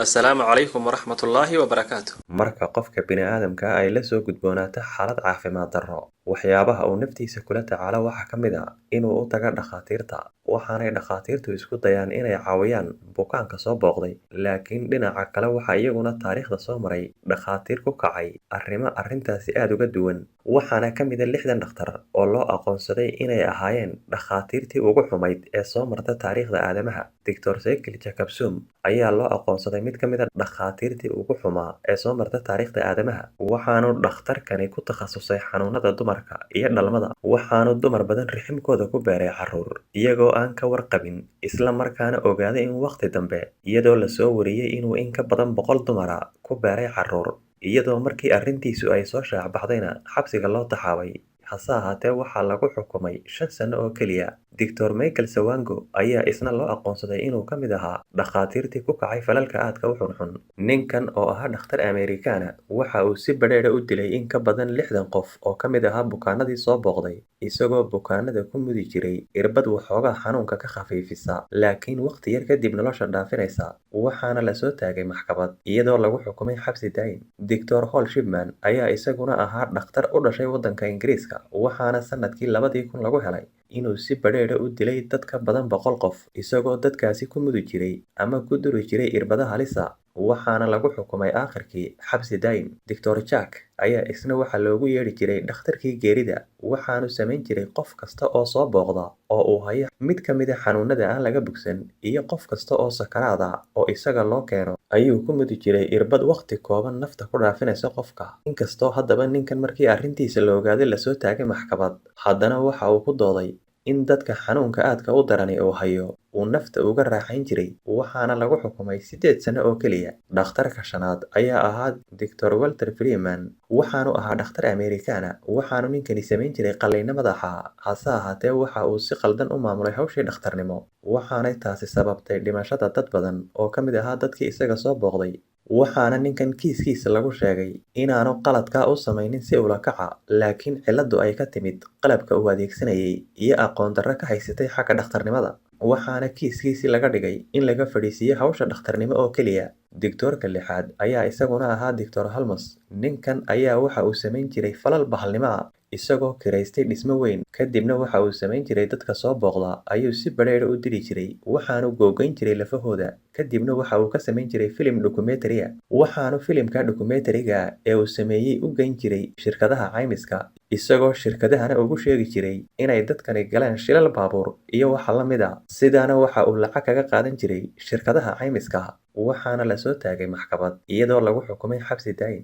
Assalaamu calaykum waraxmatullaahi wabarakaatu. Marka qofka bini'aadamka ah ay la soo gudboonaato xaalad caafimaad darro, waxyaabaha uu naftiisa kula tacaalo waxaa ka mid ah inuu u tago dhakhaatiirta, waxaanay dhakhaatiirtu isku dayaan inay caawiyaan bukaanka soo booqday. Laakiin dhinaca kale waxaa iyaguna taariikhda soo maray dhakhaatiir ku kacay arrimo arrintaasi aad uga duwan, waxaana ka mid ah 60 dhakhtar oo loo aqoonsaday inay ahaayeen dhakhaatiirtii ugu xumayd ee soo marta taariikhda aadamaha. Dr. Cyril Jacobson ayaa loo aqoonsaday mid ka mid ah dhakhaatiirtii ugu xumaa ee soo marta taariikhda aadamaha, waxaanu dhakhtarkani ku takhasusay xanuunada dumarka iyo dhalmada, waxaanu dumar badan riximkooda ku beeray carruur iyagoo aan ka warqabin, isla markaana ogaaday in waqti dambe, iyadoo la soo wariyay inuu in ka badan 100 dumar ah ku beeray carruur, iyadoo markii arrintiisu ay soo shaac baxdayna xabsiga loo taxaabay. Hase ahaatee, waxaa lagu xukumay 5 sano oo keliya. Dr. Michael Sewango ayaa isna loo aqoonsaday inuu ka mid ahaa dhakhaatiirtii ku kacay falalka aadka u xunxun. Ninkan oo ahaa dhakhtar Ameerikaan ah, waxa uu si badheedh ah u dilay in ka badan 60 qof oo ka mid ahaa bukaanadii soo booqday, isagoo bukaanada ku mudi jiray irbad waxoogaa xanuunka ka khafiifisa, laakiin waqti yar kadib nolosha dhaafinaysa, waxaana la soo taagay maxkamad, iyadoo lagu xukumay xabsi daa'im. Dr. Hall Shipman ayaa isaguna ahaa dhakhtar u dhashay waddanka Ingiriiska, waxaana sanadkii 2000 lagu helay inuu si badheedh ah u dilay dad ka badan 100 qof, isagoo dadkaasi ku mudi jiray ama ku duri jiray irbado halis ah, waxaana lagu xukumay aakhirkii xabsi daa'im. Dr. Jack ayaa isna waxaa loogu yeedhi jiray dhakhtarkii geerida, waxaanu samayn jiray qof kasta oo soo booqda oo uu hayo mid ka mid ah xanuunada aan laga bogsan iyo qof kasta oo sakaraad ah oo isaga loo keeno ayuu ku mudi jiray irbad waqti kooban nafta ku dhaafinaysa qofka. Inkastoo haddaba ninkan markii arrintiisa la ogaaday lasoo taagay maxkamad, haddana waxa uu ku dooday in dadka xanuunka aadka u darani uu hayo uu nafta uga raaxayn jiray, waxaana lagu xukumay 8 sano oo keliya. Dhakhtarka shanaad ayaa ahaa Dr. Walter Freeman, waxaanu ahaa dhakhtar Ameerikaan ah, waxaanu ninkani samayn jiray qalliino madaxa, hase ahaatee waxa uu si qaldan u maamulay hawshii dhakhtarnimo, waxaanay taasi sababtay dhimashada dad badan oo ka mid ahaa dadkii isaga soo booqday. Waxaana ninkan kiiskiisa lagu sheegay inaanu qaladkaa u samaynin si ula kac ah, laakiin ciladu ay ka timid qalabka uu adeegsanayay iyo aqoon darro ka haysatay xagga dhakhtarnimada, waxaana kiiskiisii laga dhigay in laga fadhiisiiyo hawsha dhakhtarnimo oo keliya. Digtoorka lixaad ayaa isaguna ahaa Dr. Holmes. Ninkan ayaa waxa uu samayn jiray falal bahalnimo ah, isagoo kiraystay dhismo weyn, kadibna waxa uu samayn jiray dadka soo booqda ayuu si badheedh ah u dili jiray, waxaanu googoyn jiray lafahooda, kadibna waxa uu ka samayn jiray filim documentary ah, waxaanu filimka documentary-ga ee uu sameeyay u geyn jiray shirkadaha caymiska, isagoo shirkadahana ugu sheegi jiray inay dadkani galeen shilal baabuur iyo waxa la mid ah. Sidaana waxa uu lacag kaga qaadan jiray shirkadaha caymiska, waxaana la soo taagay maxkamad, iyadoo lagu xukumay xabsi daa'im.